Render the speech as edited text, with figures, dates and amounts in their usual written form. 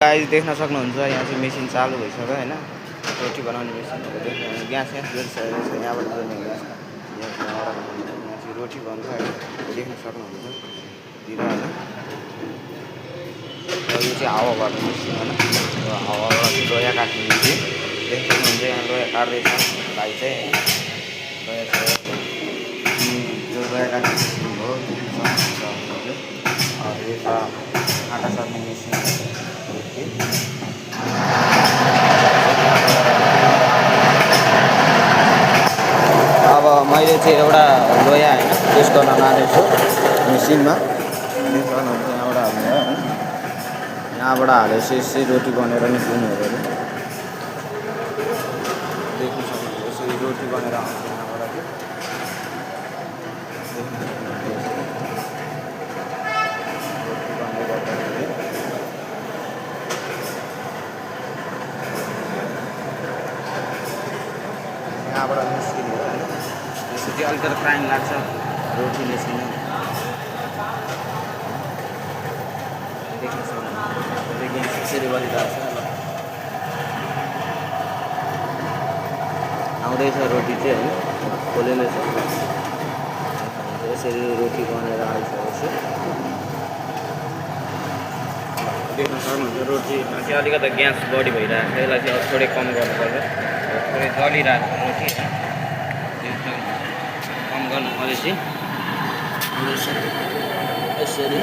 guys देख्न सक्नुहुन्छ यहाँ चाहिँ मेसिन चालु भइसक्यो होइन रोटी बनाउने मेसिनहरू देख्नु ग्यास जोडिसकेको छ यहाँबाट जोड्ने ग्यास यहाँ चाहिँ रोटी बन्छ होइन देख्न सक्नुहुन्छ तिर होइन यो चाहिँ हावा भर्ने मेसिन होइन हावाबाट लोया काट्ने मेसिन देख्न सक्नुहुन्छ यहाँ लोया काट्दैछ भाइ चाहिँ जो लोया काट्ने मेसिन हो देख्न सक्नुहुन्छ यता आँटा सर्ने मेसिन अब मैले चाहिँ एउटा लोया होइन टेस्ट गर्न लानेछु मेसिनमा यहाँबाट हाल्नु होइन यहाँबाट हालेपछि यसरी रोटी बनेर निस्किनु हो अरे देख्न सक्नुहुन्छ यसरी रोटी बनेर आउँछ यहाँबाट यहाँबाट निस्किने हो होइन यसरी अलिकति टाइम लाग्छ रोटी निस्किनु देख्न सक्नुहुन्छ यसरी गरिरहेको छ आउँदैछ रोटी चाहिँ होइन खोलेले छ यसरी रोटी बनेर आइसकेपछि देख्न सक्नुहुन्छ रोटीमा चाहिँ अलिकति ग्यास बढी भइरहेको छ यसलाई चाहिँ थोरै कम गर्नुपर्छ थोरै जलिरहेको छ रोटी कम गर्नु परेपछि यसरी